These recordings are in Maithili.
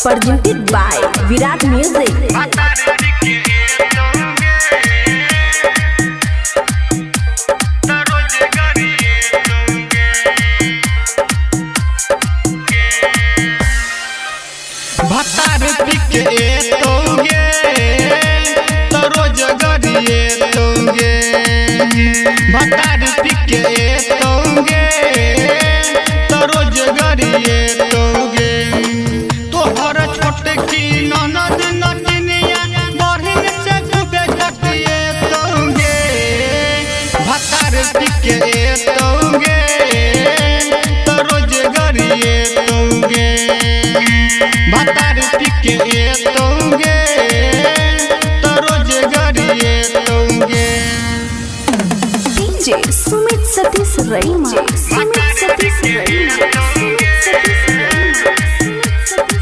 Presented by Virat Music. भतार पिके तोगे तो रोज गरिए तोगे। भतार पिके तोगे तो रोज गरिए तोगे। तोहर छोटकी ननद नटनिया बहिन से खूबे जटिए तोगे। भतार पिके तोगे तो रोज गरिए तोगे। भतार पिके तोगे तो रोज गरिए तोगे। DJ Sumit Satish Raima. Sumit Satish Raima. Sumit Satish Raima. Sumit Satish Raima.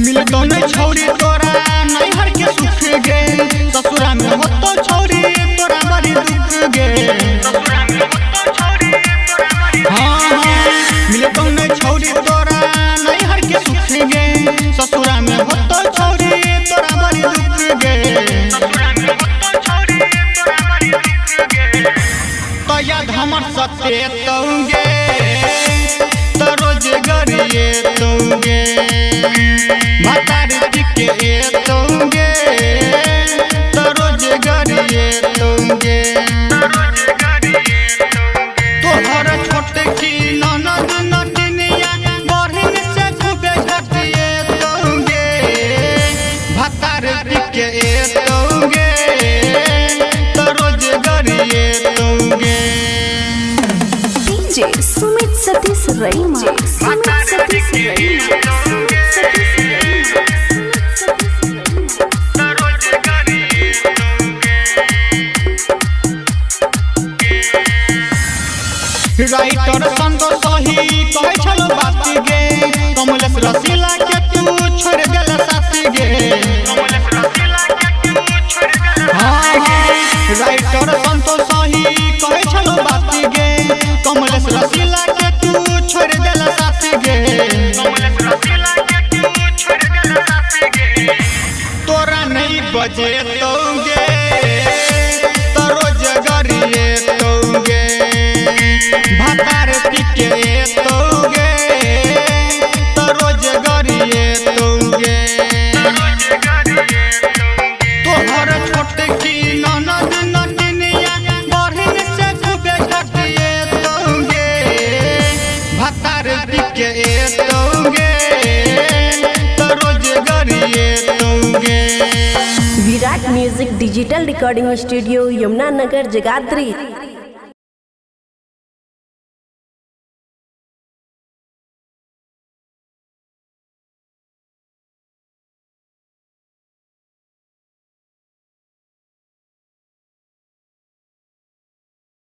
मिलतो नहीं छौरी तोरा नैहर के सुख गे। ससुरा में होतो छौरी तोरा बड़ी दुख गे। हाँ हाँ, मिलतो नहीं छौरी तोरा नैहर के सुख गे। ससुरा में होतो छौरी तोरा बड़ी दुख गे। तो याद हमर सते तोगे तो रोज गरिए तोगे। भतार पिके तोगे तो रोज गरिए तोगे। तोहर छोटकी ननद नटनिया बहिन से खूबे झटिए तोगे। भतार पिके तोगे तो रोज गरिए तोगे। DJ Sumit Satish Raima. Sumit Satish Raima. Sumit Satish Raima. Sumit Satish Raima. Writer संग सही कहै छल बात गे। कमलेश रसीला के तू छोड़ देल साथ गे। हाँ हाँ, राइटर संतो सही कहै छल बात गे। कमलेश रसीला के तू छोड़ देल साथ गे। तोरा नहीं बजे तोगे तो रोज गरिए तोगे। भतार पिके तोगे तो रोज गरिए तोगे। तोहर छोटकी ननद नटनिया बहिन से खूबे झटिए तोगे। भतार पिके तोगे तो रोज गरिए तोगे। Virat Music Digital Recording Studio, Yamuna Nagar, Jagadhri.